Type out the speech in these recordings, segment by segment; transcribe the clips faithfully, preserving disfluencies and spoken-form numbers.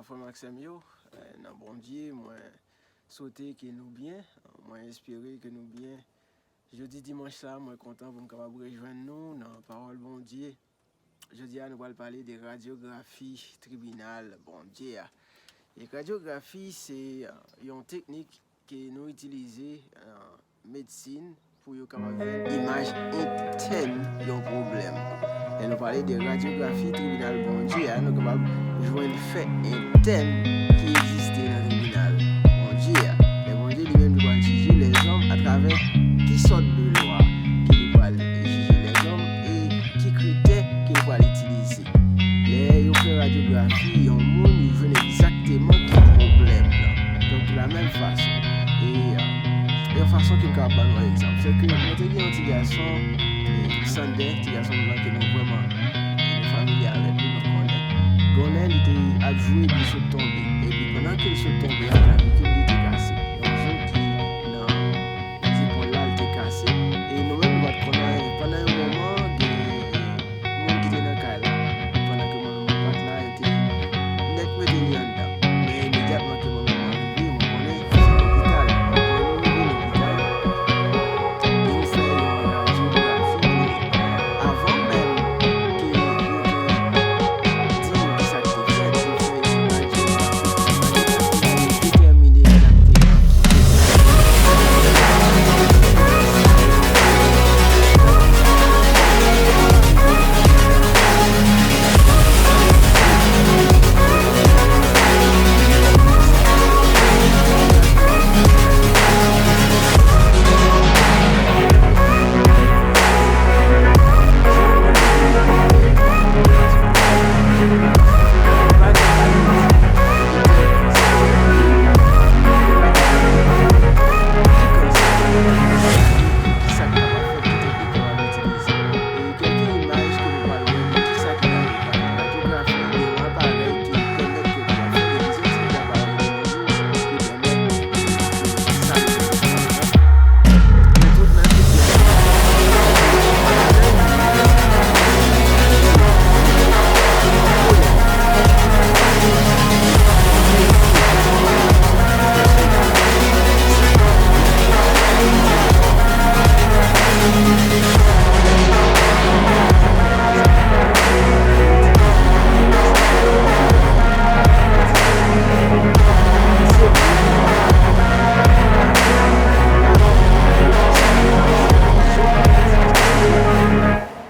Frè m ak sè m yo, eh, nan Bondye, mwen swete ke nou byen, mwen espere ke nou byen. Jodi dimanch la, mwen kontan pou m kapab rejwenn nou nan pawòl Bondye. Jodi a, nou pral pale de radyografi tribinal Bondye a. E radyografi, se, eh, yon teknik ke nou itilize nan medsin pou yo kapab jwenn imaj entèn yon pwoblèm. Lè nou pale de radyografi tribinal Bondye a, nou kapab jwenn fè entèn ki egziste nan tribinal Bondye a. Lè Bondye li menm li pral jije lèzòm atravè ki sòt de lwa ke li pral jije lèzòm e ki kritè ke li pral itilize. Lè yo fè radyografi yon moun, yo jwenn egzakteman ki pwoblèm nan. Donk, la menm fason. E, euh, yon fason ke m kapab ban nou yon egzanp, se ke mwen te gen yon ti gason, e, Sander, ti gason blan ke nou vrèman, nou familye avèk li, nou konnen. Gen yon lè, li te ap jwe, epi li sot tonbe. Epi, pandan ke l sot tonbe a, klavikil li te kase. Yon zo ki nan zepòl la, li te kase. E nou menm, nou pa t konn anyen. Pandan yon moman, gen moun ki te nan kay la, pandan ke manman m pa t la, yo te nèk mete li anndan. Men imedyatman ke manman m rive, mwen konnen se lopital. Lè nou rive lopital, yo fè yon radyografi pou li. Avan menm ke yo te di nou kisa k te fèt, yo fè yon radyografi pou detèmine egzakteman. Ki sa k kapab fèt, ki teknik yo ap itilize. E kèlke imaj ke nou pral wè, ki sa ki nan radyografi, gen yon aparèy ki pèmèt ke nou fè revizyon ti aparèy de nos jours, ki pèmèt sa nou fè. Men tout nan tout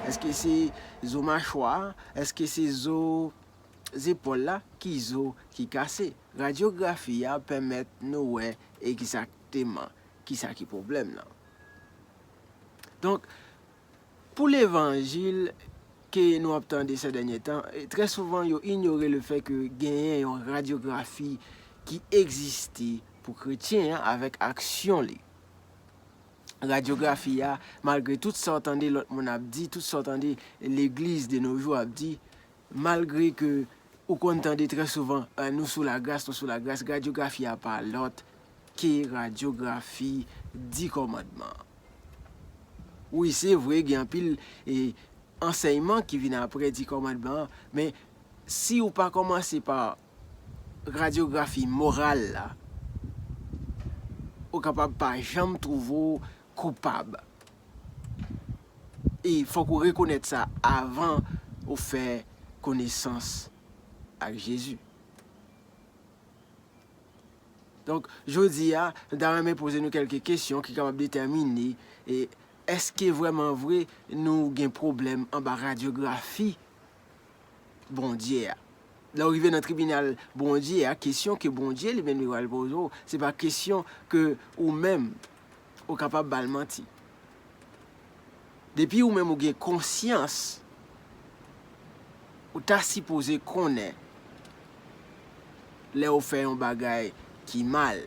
Èske se zo machwa a? Èske se zo zepòl la? Ki zo ki kase? Radyografi a pèmèt nou wè egzakteman kisa ki pwoblèm nan. Donk, pou levanjil ke nou ap tande sè dènye tan, e, trè souvan yo inyore lefè ke genyen yon radyografi ki egziste pou kretyen an avèk aksyon li. Radyografi a, malgre tout sa w tande lòt moun ap di, tout sa w tande legliz de nos jours ap di, malgre ke ou konn tande trè souvan, eh, nou sou lagras, nou sou lagras, radyografi a pa lòt ke radyografi di kòmandman an. Wi, se vre, gen anpil, e, ansèyman ki vin apre di kòmandman an, men si ou pa kòmanse pa radyografi moral la, ou kapab pa janm twouve w koupab. E fòk ou rekonèt sa avan ou fè konesans ak Jezi. Donk, jodi a, nou ta renmen poze nou kèlke kesyon ki kapab detèmine, e, èske vrèman vre nou gen pwoblèm anba radyografi Bondye a. Lè w rive nan tribinal Bondye a, kesyon ke Bondye li menm li pral poze w, se pa kesyon ke ou menm ou kapab ba l manti. Depi ou menm ou gen konsyans, ou ta sipoze konnen lè ou fè yon bagay ki mal.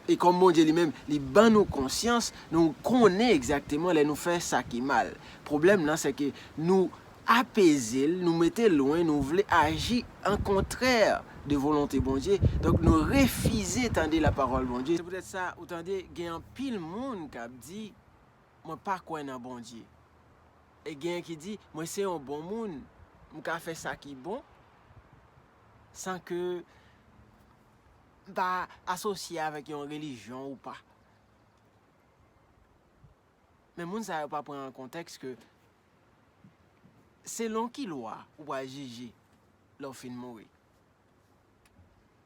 E kòm Bondye li menm, li ban nou konsyans, nou konnen egzakteman lè nou fè sa ki mal. Pwoblèm nan, se ke nou apeze l, nou mete l lwen, nou vle aji an kontrè de volonte Bondye. Donk, nou refize tande lapawòl Bondye. Se poutèt sa, ou tande, gen anpil moun k ap di, "Mwen pa kwè nan Bondye." E gen ki di, "Mwen se yon bon moun, m ka fè sa ki bon." San ke m pa asosye avèk yon relijyon ou pa. Men moun sa yo pa pran an kontèks ke selon ki lwa ou pral jije lè w fin mouri.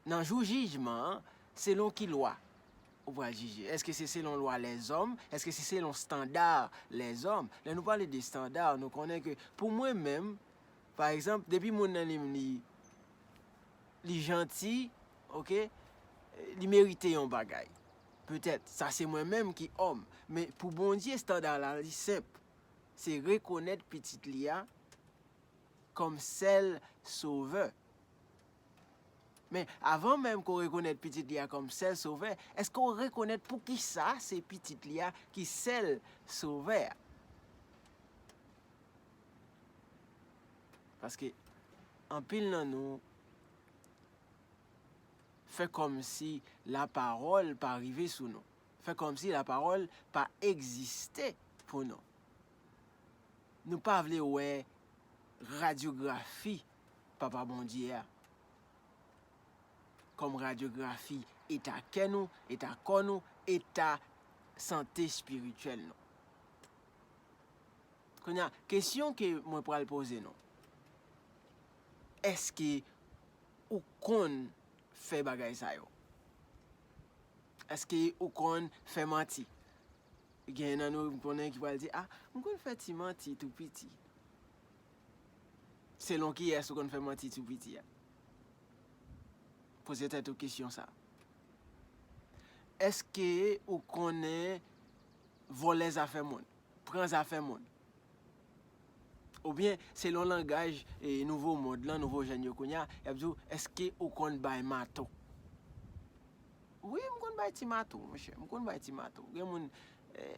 Nan jou jijman an, selon ki lwa ou pral jije? Èske se selon lwa lèzòm? Èske se selon estanda lèzòm? Lè nou pale de estanda, nou konnen ke pou mwen menm, pa egzanp, depi moun nan li, li, li janti, oke, li merite yon bagay. Petèt, sa se mwen menm ki òm. Men pou Bondye, estanda la, li senp. Se rekonèt pitit li a kòm sèl sovè. Men avan menm ke w rekonèt pitit li a kòm sèl sovè, èske w rekonèt poukisa se pitit li a ki sèl sovè a? Paske anpil nan nou fè kòmsi lapawòl pa rive sou nou. Fè kòmsi lapawòl pa egziste pou nou. Nou pa vle wè radyografi Papa Bondye a kòm radyografi eta kè nou, eta kò nou, eta sante espirityèl nou. Kounye a, kesyon ke mwen pral poze nou, èske ou konn fè bagay sa yo? Èske ou konn fè manti? Gen nan nou, m konnen, ki pral di, "A, m konn fè ti manti tou piti." Selon kiyès ou konn fè manti tou piti a? Poze tèt ou kesyon sa. Èske ou konnen vòlè zafè moun, pran zafè moun? Oubyen, selon langaj, e, nouvo mond lan, nouvo jèn yo kounye a, y ap di w, "Èske ou konn bay mato?" Wi, m konn bay ti mato, monchè. M konn bay ti mato. Gen moun, e,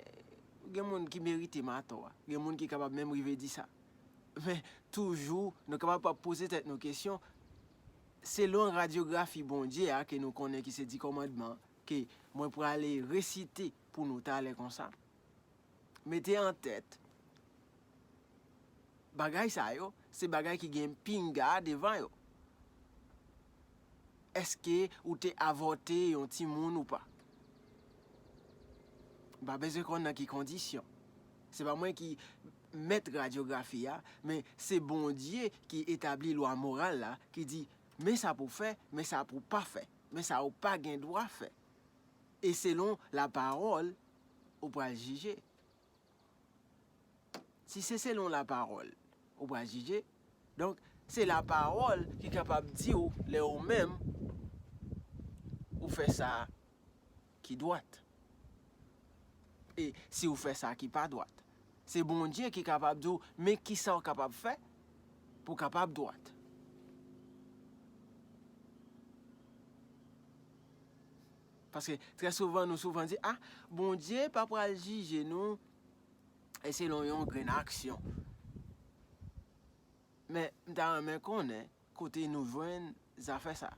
gen moun ki merite mato a. Gen moun ki kapab menm rive di sa. Men, toujou, nou kapab pa poze tèt nou kesyon, selon radyografi Bondye a ke nou konnen ki se Di Kòmandman, ke mwen prale resite pou nou talè konsa. Mete an tèt, bagay sa yo, se bagay ki gen pinga devan yo. Èske ou te avòte yon timoun ou pa? M pa bezwen konn nan ki kondisyon. Se pa mwen ki mèt radyografi a, men se Bondye ki etabli lwa moral la, ki di, "Men sa pou w fè, men sa pou w pa fè, men sa ou pa gen dwa fè." E selon lapawòl, ou pral jije. Si se selon lapawòl ou pral jije, donk, se lapawòl ki kapab di w lè ou menm ou fè sa ki dwat. E si w fè sa ki pa dwat, se Bondye ki kapab di w, "Men kisa w kapab fè pou w kapab dwat." Paske trè souvan, nou souvan di, "A, Bondye pa pral jije nou e selon yon grenn aksyon." Men, m ta renmen konnen kote nou jwenn zafè sa.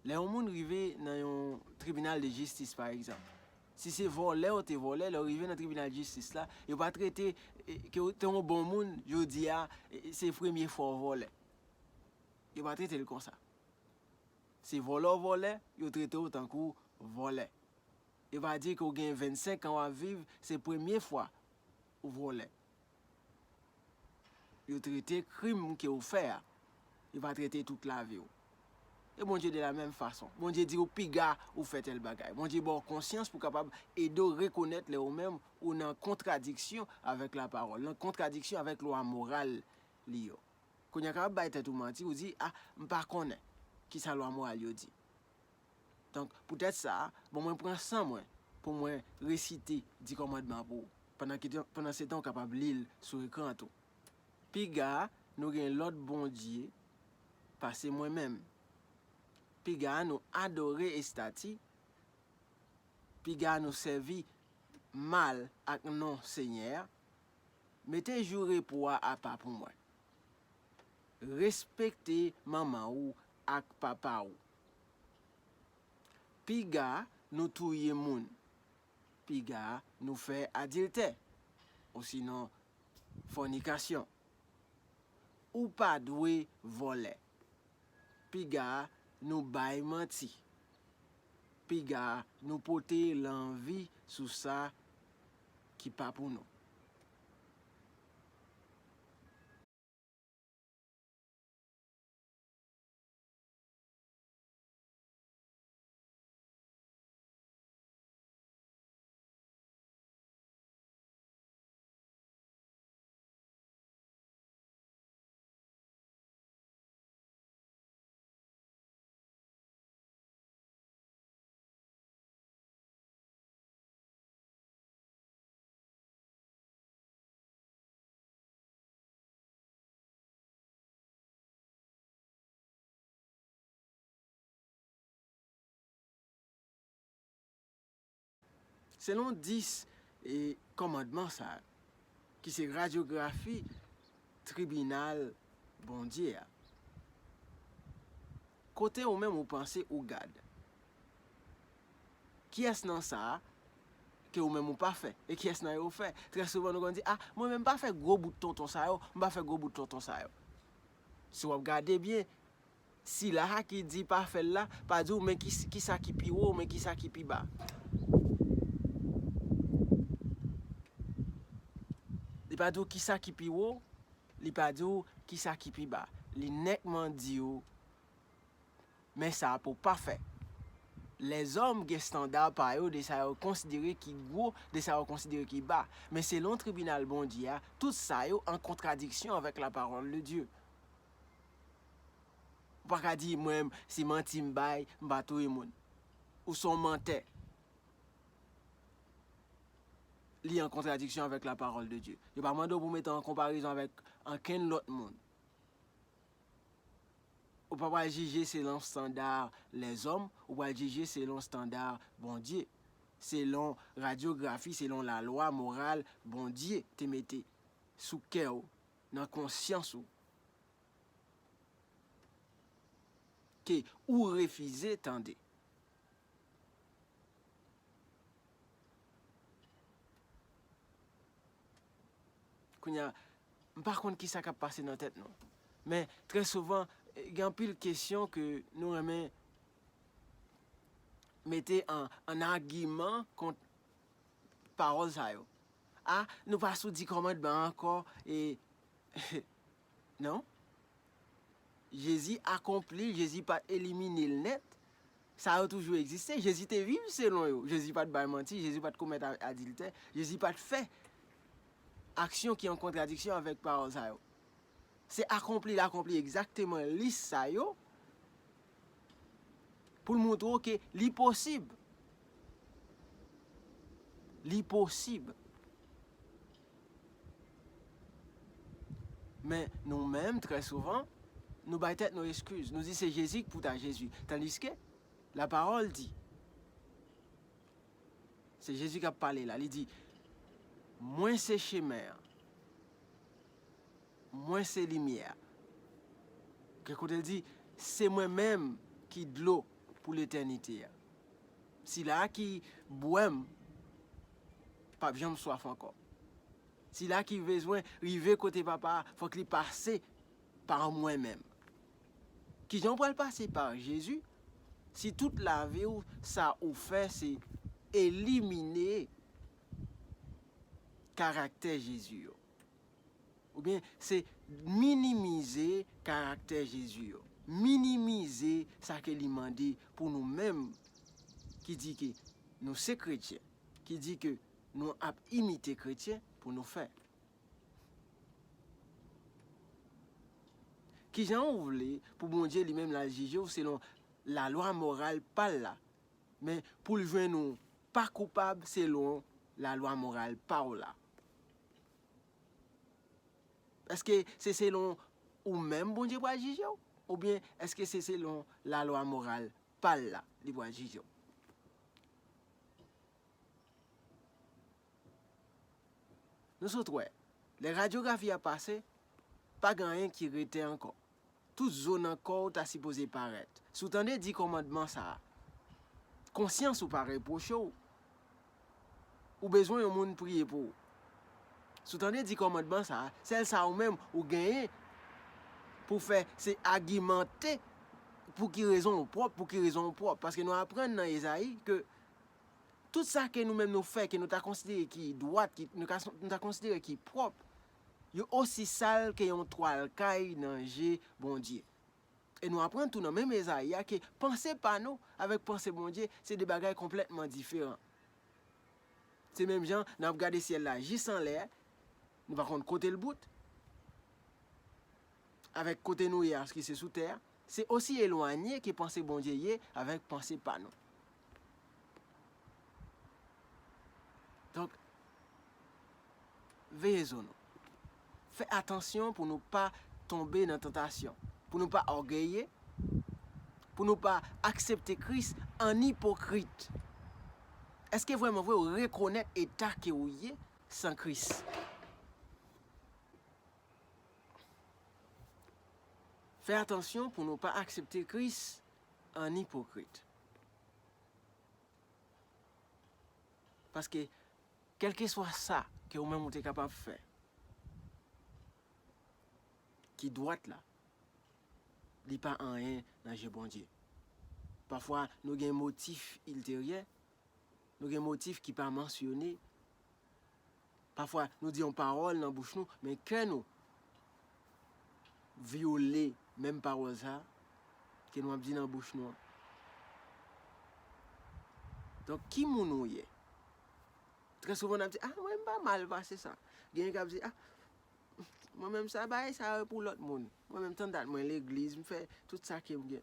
Lè yon moun rive nan yon tribinal de jistis, pa egzanp, si se vòlè ou te vòlè, lè w rive nan tribinal jistis la, yo pa trete, e, ke w te yon bon moun, jodi a, e, se premye fwa w vòlè. Yo pa trete l konsa. Se vòlè w vòlè, yo trete w tankou vòlè. Yo pa di ke w gen vennsenk an w ap viv, se premye fwa ou vòlè. Yo trete krim ke w fè a. Yo pa trete tout lavi w. E Bondye de la menm fason. Bondye di w piga ou fè tèl bagay. Bondye ba w konsyans pou kapab ede w rekonèt lè ou menm ou nan kontradiksyon avèk lapawòl, nan kontradiksyon avèk lwa moral li yo. Kounye a, kapab bay tèt ou manti, ou di, "A, m pa konnen kisa lwa moral yo di." Donk, poutèt sa, bon, mwen pran san mwen pou mwen resite Di Kòmandman pou ou. Pandan ki, pandan se tan, ou kapab li l sou ekran tou. Piga nou gen lòt bondye pase mwen menm. Piga nou adore estati. Piga nou sèvi mal ak non Senyè a. Mete jou repo a apa pou mwen. Respekte manman ou ak papa ou. Piga nou touye moun. Piga nou fè adiltè, osinon fònikasyon. Ou pa dwe vòlè. Piga nou bay manti. Piga nou pote lanvi sou sa ki pa pou nou. Selon dis, e, kòmandman sa a, ki se radyografi tribinal Bondye a, kote ou menm ou panse ou gad? Kiyès nan sa a ke ou menm ou pa fè? E kiyès nan yo fè? Trè souvan nou konn di, "A, mwen menm m pa fè gwo bout tonton sa yo, m pa fè gwo bout tonton sa yo." Si w ap gade byen, sila a ki di pa fè l la, pa di w men ki, ki sa ki pi wo, men ki sa ki pi ba. Li pa di w ki sa ki pi wo, li pa di w ki sa ki pi ba. Li nètman di w, men sa pou w pa fè. Lèzòm gen estanda pa yo de sa yo konsidere ki gwo, de sa yo konsidere ki ba. Men selon tribinal Bondye a, tout sa yo an kontradiksyon avèk la parole de Dieu. Ou pa ka di, "Mwen, se manti m bay, m pa touye moun." Ou se yon mantè. Li an kontradiksyon avèk la parole de Dieu. Yo pa mande w pou w mete an konparezon avèk ankenn lòt moun. Ou pa pral jije selon estanda lèzòm, ou pral jije selon estanda Bondye, selon radyografi, selon lalwa moral Bondye te mete sou kè w, nan konsyans ou, ke ou refize tande. Kounye a, m pa konn ki sa k ap pase nan tèt nou. Men, trè souvan, gen anpil kesyon ke nou renmen mete an, an agiman kont pawòl sa yo. A, nou pa sou di kòmandman ankò, e, non. Jezi akonpli l, Jezi pa t elimine l nèt. Sa yo toujou egziste. Jezi te viv selon yo. Jezi pa t bay manti, Jezi pa t komèt a-, adiltè, Jezi pa t fè aksyon ki an kontradiksyon avèk pawòl sa yo. Se akonpli, l akonpli egzakteman lis sa yo pou l montre w ke li posib. Li posib. Men nou menm, trè souvan, nou bay tèt nou eskiz. Nou di se Jezi k pou ta Jezi. Tandiske, lapawòl di, se Jezi k ap pale la, li di, "Mwen se chemen an. Mwen se limyè a." Gen kote l di, "Se mwen menm ki dlo pou letènite a. Sila a ki bwè m p ap janm swaf ankò. Sila ki bezwen rive kote Papa a, fòk li pase pa mwen menm." Kijan w pral pase pa Jezi si tout lavi w, sa ou fè, se elimine karaktè Jezi yo? Oubyen se minimize karaktè Jezi yo, minimize sa ke li mande pou nou menm ki di ke nou se kretyen, ki di ke nou ap imite kretyen pou nou fè. Kijan ou vle pou Bondye li menm l al jije w selon lalwa moral pa l la, men pou l jwenn ou pa koupab selon lalwa moral pa w la? Èske se selon ou menm Bondye pral jije w? Oubyen èske se selon lalwa moral pa l la li pral jije w? Nou sot wè, lè radyografi a pase, pa gen anyen ki rete ankò. Tout zo nan kò w ta sipoze parèt. Si w tande di kòmandman sa a, konsyans ou pa repwoche w. Ou bezwen yon moun priye pou ou. Si w tande di kòmandman sa a, sèl sa ou menm ou genyen pou fè, se agimante Pou ki rezon w pwòp, pou ki rezon w pwòp? Paske nou aprann nan Ezayi ke tout sa ke nou menm nou fè, ke nou ta konsidere ki dwat, ki, nou ka, nou ta konsidere ki pwòp, yo osi sal ke yon twal kay nan je Bondye. E nou aprann tou nan menm Ezayi a ke panse pa nou avèk panse Bondye se de bagay konplètman diferan. Se menm jan n ap gade syèl la jis anlè, nou pa konn kote l bout, avèk kote nou ye a ki se sou tè a, se osi elwanye ke panse Bondye ye avèk panse pa nou. Donk, veye zo nou. Fè atansyon pou nou pa tonbe nan tantasyon, pou nou pa ògeye, pou nou pa aksepte Kris an ipokrit. Èske vrèman vre ou rekonèt eta ke ou ye san Kris? Fè atansyon pou nou pa aksepte Kris an ipokrit. Paske, kèlkeswa sa ke ou menm ou te kapab fè, ki dwat la, li pa anyen nan je Bondye. Pafwa, nou gen motif ilteryè, nou gen motif ki pa mansyone. Pafwa, nou di yon pawòl nan bouch nou, men kè nou vyole menm pawòl sa a ke nou ap di nan bouch nou an. Donk, ki moun ou ye? Trè souvan, n ap di, "Ah, mwen, m pa mal pase sa." Genyen k ap di, "Ah, mwen menm, sa, bagay sa yo pou lòt moun. Mwen menm, tann dat mwen legliz, m fè tout sa ke m gen."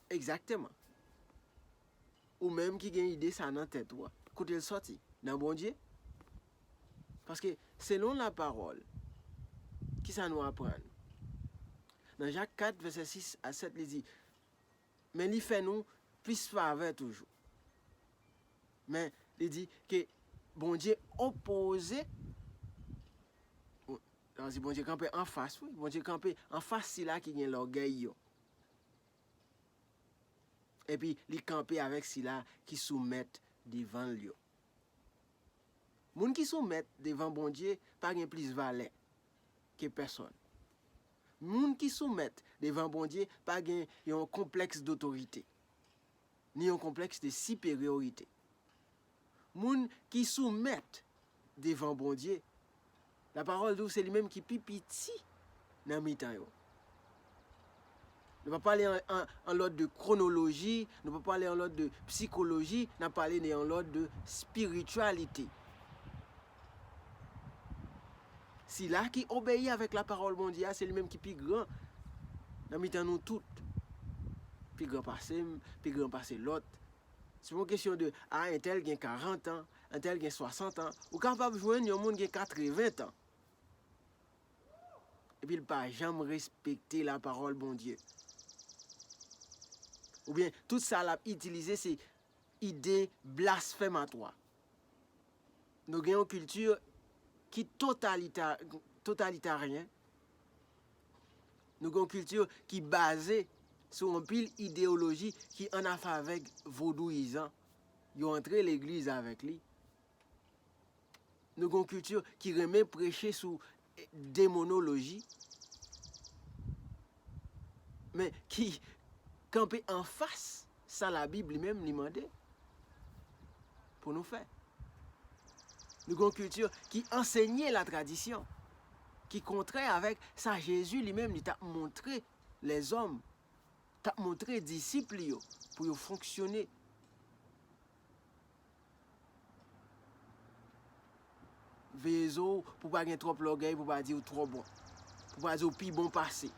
Egzakteman. Ou menm ki gen ide sa nan tèt ou a, kote l sòti? Nan Bondye? Paske, selon lapawòl, kisa nou aprann? Nan Jak kat, vèsè sis a sèt, li di, men li fè nou plis favè toujou. Men, li di ke Bondye opoze, sa vle di Bondye kanpe anfas, wi, Bondye kanpe anfas sila ki gen lògèy yo. Epi li kanpe avèk sila ki soumèt devan l yo. Moun ki soumèt devan Bondye pa gen plis valè ke pèsonn. Moun ki soumèt devan Bondye pa gen yon konplèks dotorite, ni yon konplèks de siperyorite. Moun ki soumèt devan Bondye, lapawòl di w se li menm ki pi piti nan mitan yo. Nou pa pale an, an, an lòd de kwonoloji, nou pa pale an lòd de sikoloji, n ap pale de an lòd de espirityalite. Sila ki obeyi avèk lapawòl Bondye a, se li menm ki pi gran nan mitan nou tout. Pi gran pase m, pi gran pase lòt. Se pa yon kesyon de, a, entèl gen karant an, entèl gen swasant an. Ou kapab jwenn yon moun gen katreven an. Epi l pa janm respekte lapawòl Bondye. Oubyen, tout sa l ap itilize, se ide blasfèmatwa. Nou gen yon kilti ki totalita-, totalitaryen. Nou gen yon kilti ki baze sou anpil ideyoloji ki an afè avèk vodouyizan. Yo antre legliz avèk li. Nou gen yon kilti ki renmen preche sou, eh, demonoloji, men ki kanpe anfas sa Labib li menm li mande pou nou fè. Nou gen yon kilti ki ansenye latradisyon, ki kontrè avèk sa Jezi li menm li t ap montre lèzòm, t ap montre disip li yo pou yo fonksyone. Veye zo w pou pa gen twòp lògèy, pou pa di w twò bon, pou pa di w pi bon pase.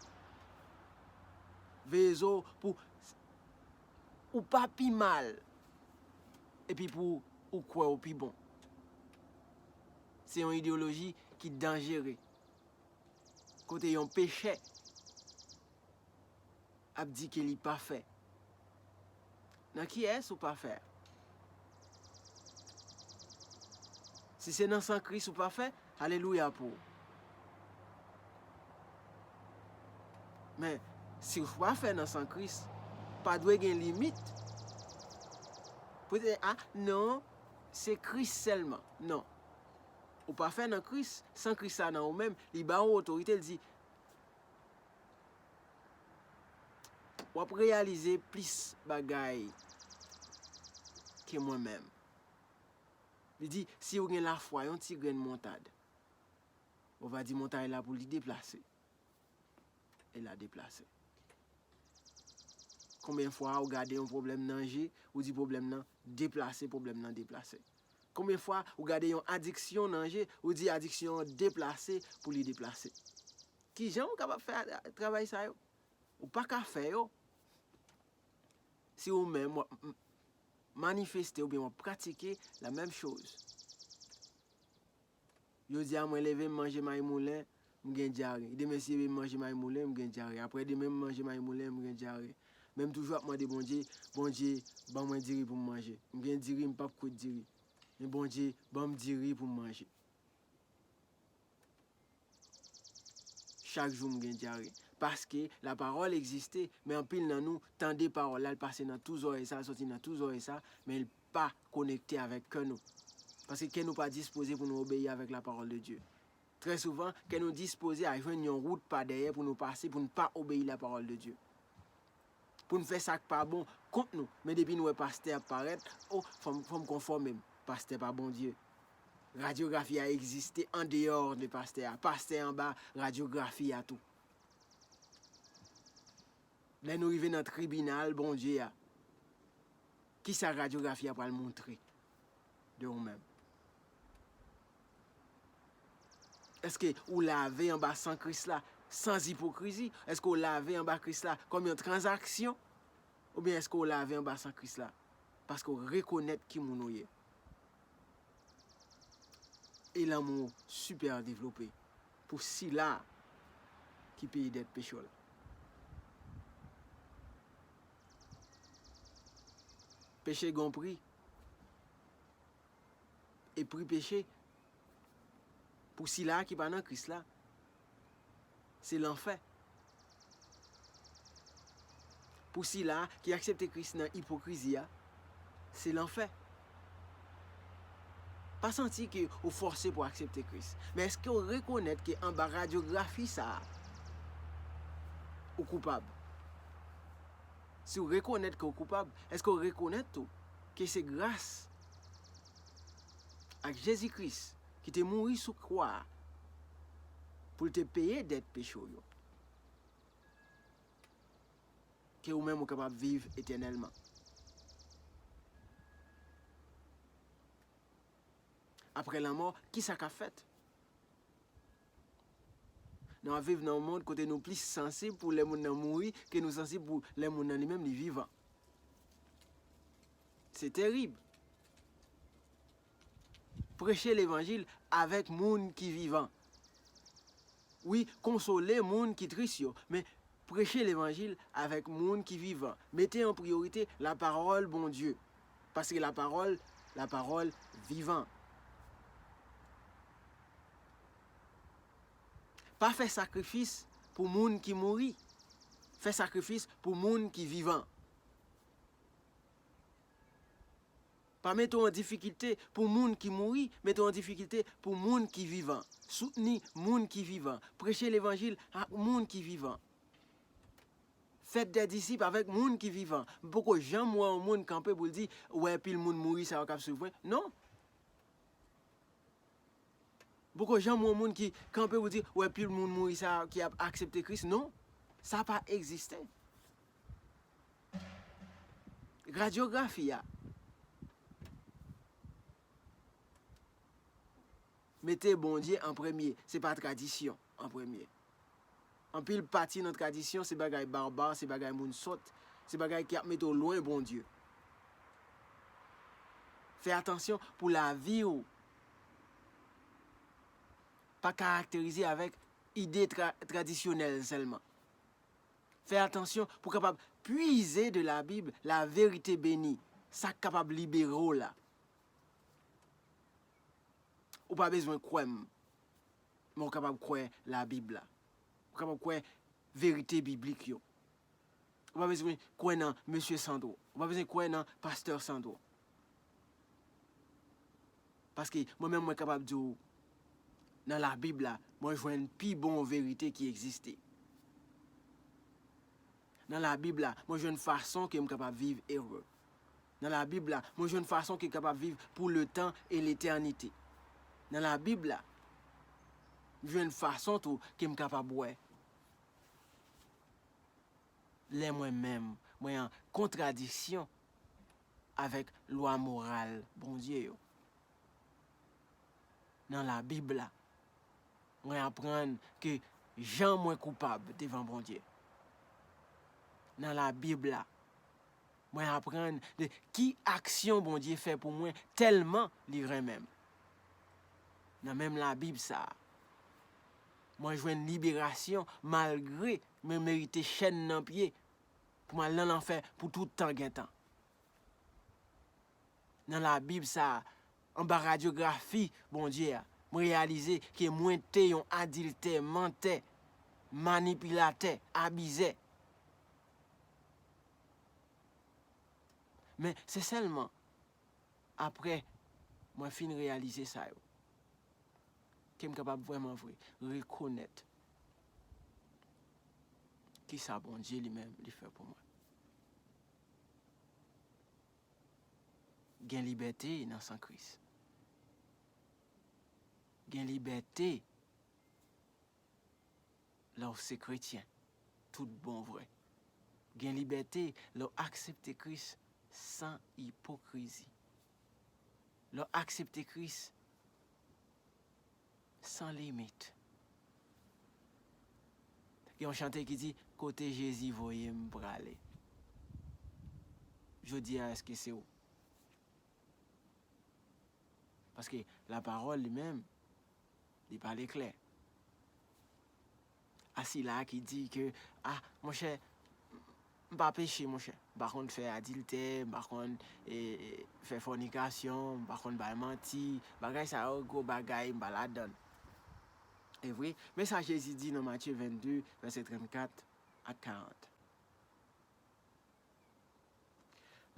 Veye zo w pou ou pa pi mal, epi pou ou kwè w pi bon. Se yon ideyoloji ki danjere. Kote yon pechè ap di ke li pafè. Nan kiyès ou pafè? Si se nan san Kris ou pafè, alelouya pou ou. Men, si ou pafè nan san Kris, pa dwe gen limit. Pou di, a, non, se Kris sèlman. Non. Ou pafè nan Kris, san Kris la nan ou menm, li ba ou otorite, li di, W ap reyalize plis bagay ke mwen menm. Li di, si w gen lafwa yon ti grenn montad, ou va di montay la pou li deplase. E l a deplase. Konbyen fwa ou gade yon pwoblèm nan je, ou di pwoblèm nan deplase, pwoblèm nan deplase? Konbyen fwa ou gade yon adiksyon nan je, ou di adiksyon an deplase pou li deplase? Kijan ou kapab fè a- travay sa yo? Ou pa ka fè yo si ou menm w ap m- manifeste oubyen w ap pratike la menm choz. Jodi a, mwen leve, m manje may moulen, m gen dyare. Demen, si m manje may moulen, m gen dyare. Apre demen, m manje may moulen, m gen dyare. Men m toujou ap mande Bondye, Bondye, ban mwen diri pou m manje. M gen diri, m p ap kwit diri. Men Bondye, ban m diri pou m manje. Chak jou m gen dyare. Paske lapawòl egziste, men anpil nan nou tande pawòl la, l pase nan tou zòrèy sa, l soti nan tou zòrèy sa, men l pa konekte avèk kè nou. Paske kè nou pa dispoze pou nou obeyi avèk lapawòl de Dye. Trè souvan, kè nou dispoze a jwenn yon wout pa dèyè pou nou pase, pou n pa obeyi lapawòl de Dye. Pou n fè sa k pa bon kont nou. Men depi n wè pastè ap parèt, o, fò m, fò m konfòme m. Pastè pa Bondye. Radyografi a egziste andeyò de pastè a. Pastè anba radyografi a tou. Lè nou rive nan tribinal Bondye a, kisa radyografi a pral montre de ou menm? Èske ou lave anba san Kris la san ipokrizi? Èske ou lave anba Kris la kòm yon tranzaksyon? Oubyen èske ou lave anba san Kris la paske ou rekonèt ki moun ou ye? E lanmou sipè devlope pou sila ki peye dèt peche w la. Peche gen yon pri. E pri peche, pou sila ki pa nan Kris la, se lanfè. Pou sila ki aksepte Kris nan ipokrizi a, se lanfè. Pa santi ke ou fòse pou aksepte Kris. Men èske w rekonèt ke anba radyografi sa a, ou koupab? Si w rekonèt ke w koupab, èske w rekonèt tou ke se gras ak Jezi Kris ki te mouri sou kwa a pou l te peye dèt peche w yo, ke ou menm ou kapab viv etènèlman? Apre lanmò, kisa k ap fèt? Nou ap viv nan yon mond kote nou plis sansib pou lè moun nan mouri ke nou sansib pou lè moun nan li menm li vivan. Se terib. Preche levanjil avèk moun ki vivan. Wi, konsole moun ki tris yo, men preche levanjil avèk moun ki vivan. Mete an priyorite lapawòl Bondye. Paske lapawòl, lapawòl vivan. Pa fè sakrifis pou moun ki mouri. Fè sakrifis pou moun ki vivan. Pa mete w an difikilte pou moun ki mouri, mete w an difikilte pou moun ki vivan. Soutni moun ki vivan. Preche levanjil ak moun ki vivan. Fèt dè disip avèk moun ki vivan. M poko janm wè yon moun kanpe pou l di, wè pil moun mouri sa yo k ap swiv mwen. Non. Poko janm wè yon moun ki kanpe pou di, wè pil moun mouri sa ki ap aksepte Kris. Non, sa pa egziste. Radyografi a mete Bondye an premye, se pa tradisyon an premye. Anpil pati nan tradisyon se bagay baba, se bagay moun sòt, se bagay ki ap mete w lwen Bondye. Fè atansyon pou lavi w pa karakterize avèk ide tra- tradisyonèl sèlman. Fè atansyon pou w kapab pwize de la Bible la vérité bénie, sa k kapab libere w la. Ou pa bezwen kwè m, men w kapab kwè Labib la. Ou kapab kwè verite biblik yo. Ou pa bezwen kwè nan mesye Sandro. Ou pa bezwen kwè nan pastè Sandro. Paske mwen menm mwen kapab di w, nan Labib la, mwen jwenn pi bon verite ki egziste. Nan Labib la, mwen jwenn fason ke m kapab viv ere. Nan Labib la, mwen jwenn fason ke m kapab viv pour le temps et l'éternité. Nan Labib la, m jwenn fason tou ke m kapab wè lè mwen menm, mwen an kontradiksyon avèk lwa moral Bondye yo. Nan Labib la, mwen aprann ke jan mwen koupab devan Bondye. Nan Labib la, mwen aprann de ki aksyon Bondye fè pou mwen tèlman li renmen m. Nan menm Labib sa a, mwen jwenn liberasyon malgre mwen merite chèn nan pye pou m al nan lanfè pou tout tan gen tan. Nan Labib sa a, anba radyografi Bondye a, mwen reyalize ke mwen te yon adiltè, mantè, manipilatè, abizè. Men se sèlman apre mwen fin reyalize sa yo ke m kapab vrèman vre rekonèt kisa Bondye li menm li fè pou mwen. Gen libète nan san Kris. Gen libète lè w se kretyen, tout bon vre. Gen libète lè w aksepte Kris san ipokrizi. Lè w aksepte Kris san limit. Gen yon chante ki di, "Kote Jezi voye m prale." Jodi a, èske se ou? Paske lapawòl li menm, li pale klè. A sila ki di ke, ah, monchè, m pa peche, monchè. M pa konn fè adiltè, m pa konn, e, e, fè fònikasyon, m pa konn bay manti. Bagay sa yo, gwo bagay, m pa ladann. E vre, men sa Jezi di nan Matye vennde, vèsè trannkat ak karant.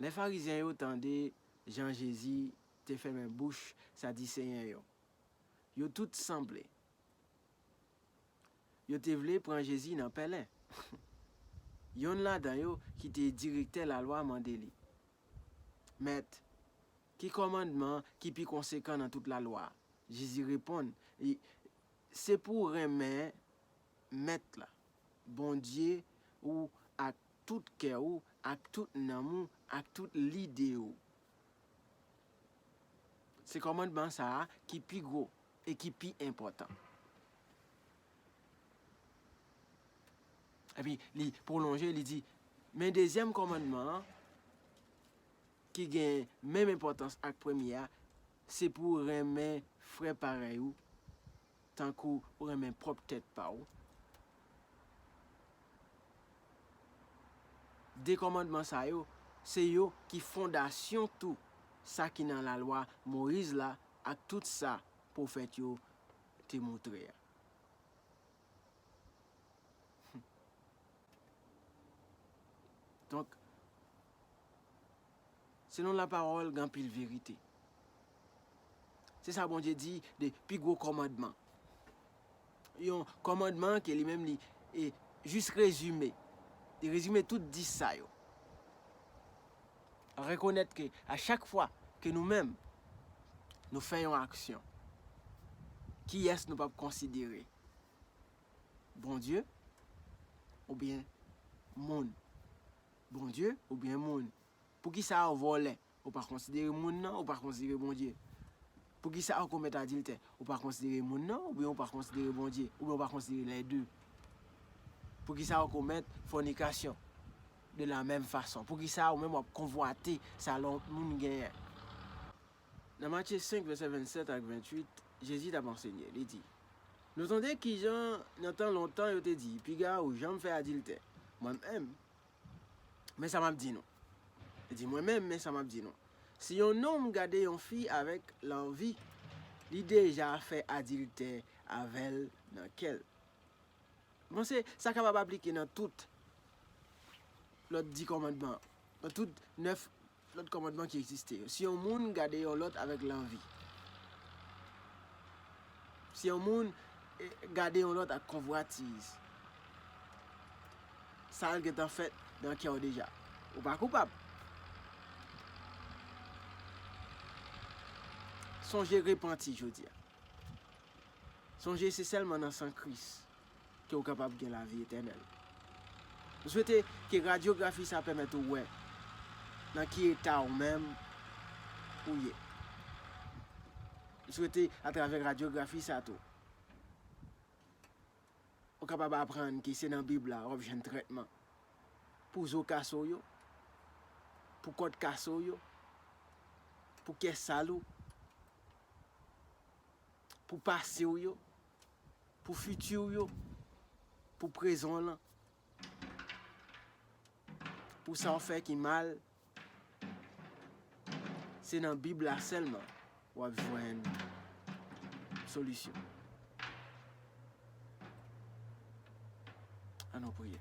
Lè Farizyen yo tande jan Jezi te fèmen bouch Sadiseyen yo, yo tout sanble. Yo te vle pran Jezi nan pèlen. Yonn ladan yo, ki te direktè lalwa, mande li, "Mèt, ki kòmandman ki pi konsekan nan tout lalwa a?" Jezi reponn, li, "Se pou w renmen Mèt la, Bondye ou, ak tout kè ou, ak tout nanm ou, ak tout lide ou." Se kòmandman sa a ki pi gwo e ki pi enpòtan. Epi li pwolonje, li di, "Men dezyèm kòmandman an, ki gen menm enpòtans ak premye a, se pou w renmen frè parèy ou tankou w renmen pwòp tèt pa w." De kòmandman sa yo, se yo ki fondasyon tou sa ki nan lalwa Moyiz la ak tout sa pwofèt yo te montre a. Donk, selon lapawòl, gen anpil verite. Se sa Bondye di de pi gwo kòmandman. Yon kòmandman ke li menm li, e, jis rezime. Li rezime tout dis sa yo. Rekonèt ke a chak fwa ke nou menm, nou fè yon aksyon, kiyès nou p ap konsidere? Bondye oubyen moun? Bondye oubyen moun? Poukisa w vòlè? Ou pa konsidere moun nan, ou pa konsidere Bondye. Poukisa w komèt adiltè? Ou pa konsidere moun nan, oubyen ou pa konsidere Bondye, oubyen ou pa konsidere lè de? Poukisa w komèt fònikasyon de la menm fason? Poukisa ou menm w ap konvwate sa lòt moun genyen? Nan Matye senk, vèsè vennsèt ak venntuit, Jezi t ap ansenye. Li di, "Nou tande kijan nan tan lontan yo te di, 'Piga ou janm fè adiltè.' Mwen menm, men sa m ap di nou." Li di, "Mwen menm, men sa m ap di nou. Si yon nonm gade yon fi avèk lanvi, li deja fè adiltè avè l nan kè l." Bon, se, sa kapab aplike nan tout lòt dis kòmandman, nan tout nèf lòt kòmandman ki egziste yo. Si yon moun gade yon lòt avèk lanvi, si yon moun, eh, gade yon lòt ak konvwatiz, Sa gentan fèt nan kè w deja. Ou pa koupab. Sonje repanti jodi a. Sonje se sèlman nan san Kris ke w kapab gen lavi etènèl. M swete ke radyografi sa pèmèt ou wè nan ki eta ou menm ou ye. M swete atravè radyografi sa tou, ou kapab aprann ke se nan Bib la w ap jwenn trètman pou zo kase w yo, pou kòd kase w yo, pou kè sal ou, pou pase w yo, pou fiti w yo, pou prezan w lan, pou sa w fè ki mal. Se nan Bib la sèlman w ap jwenn solisyon. Ann nou priye.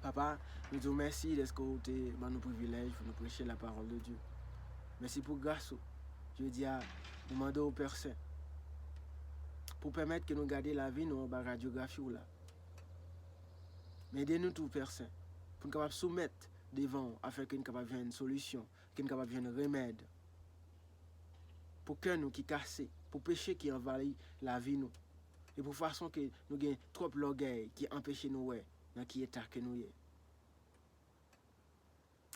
Papa, nou di w mèsi dèske w te ban nou privilèj pou nou preche la parole de Dieu. Mèsi pou gras ou. Jodi a, nou mande w, Pè Sen, pou pèmèt ke nou gade lavi nou anba radyografi w la. Men ede nou tou, Pè Sen, pou n kapab soumèt devan w afin ke n kapab jwenn solisyon, ke n kapab jwenn remèd pou kè nou ki kase, pou peche ki anvayi lavi nou, e pou fason ke nou gen twòp lògèy ki anpeche nou wè nan ki eta ke nou ye.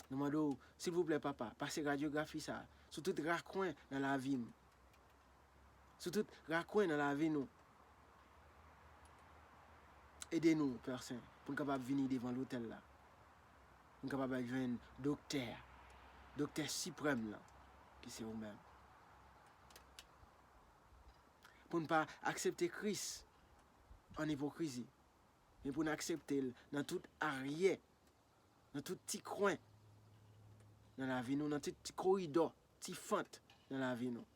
Nou mande w, silvouplè, Papa, pase radyografi sa a sou tout rakwen nan lavi m. Sou tout rakwen nan lavi nou. Ede nou, Pè Sen, pou n kapab vini devan lotèl la. Pou n kapab al jwenn doktè a, doktè siprèm lan, ki se ou menm. Pou n pa aksepte Kris an ipokrizi, men pou n aksepte l nan tout aryè, nan tout ti kwen nan lavi nou, nan tout ti koridò, ti fant nan lavi nou.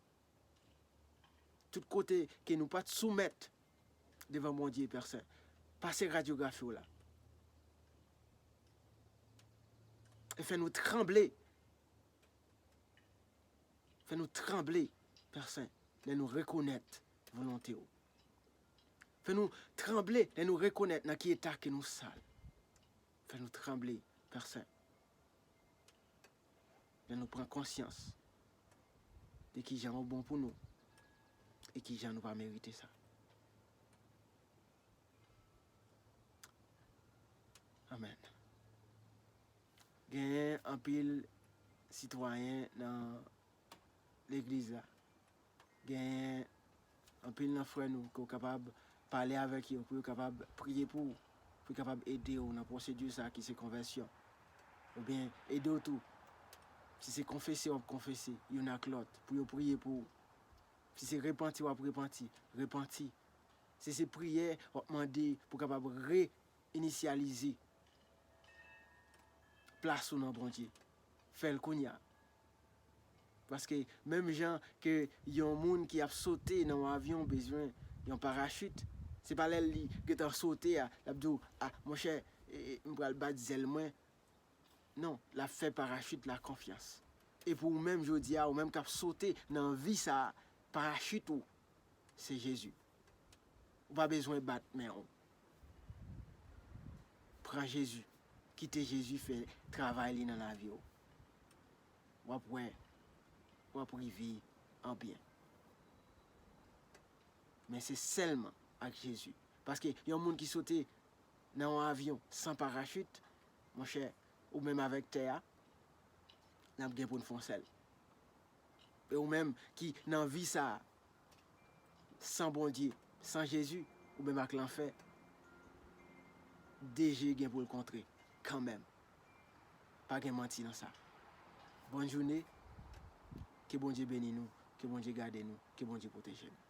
Tout kote ke nou pa t soumèt devan Bondye, Pè Sen, pase radyografi w la. E fè nou tranble. Fè nou tranble, Pè Sen, lè nou rekonèt volonte w. Fè nou tranble lè nou rekonèt nan ki eta ke nou sal. Fè nou tranble, Pè Sen, lè nou pran konsyans de kijan ou bon pou nou e kijan nou pa merite sa. Amèn. Genyen anpil sitwayen nan legliz la. Genyen anpil nan frè nou ke w kapab pale avèk yo, pou yo kapab priye pou ou, pou yo kapab ede w nan pwosedi sa ki se konvèsyon. Oubyen ede w tou, si se konfese w ap konfese youn ak lòt, pou yo priye pou ou. Si se repanti w ap repanti, repanti. Si se priyè w ap mande pou kapab re-inisyalize plas ou nan Bondye, fè l kounye a. Paske menm jan ke yon moun ki ap sote nan yon avyon bezwen yon parachit, se pa lè li gentan sote a, l ap di w, a, monchè, e, e, m pral bat zèl mwen. Non, l ap fè parachit la konfyans. E pou ou menm jodi a, ou menm k ap sote nan vi sa a, parachit ou, se Jezi. Ou pa bezwen bat men w. Pran Jezi. Kite Jezi fè travay li nan lavi w. W ap wè, w ap rive an byen. Men se sèlman ak Jezi. Paske yon moun ki sote nan yon avyon san parachit, monchè, ou menm avèk tè a, n ap gen pou n fè yon sèl. E ou menm ki nan vi sa a, san Bondye, san Jezi, ou menm ak lanfè, de je gen pou l kontre kanmenm. Pa gen manti nan sa. Bòn jounen, ke Bondye beni nou, ke Bondye gade nou, ke Bondye pwoteje nou.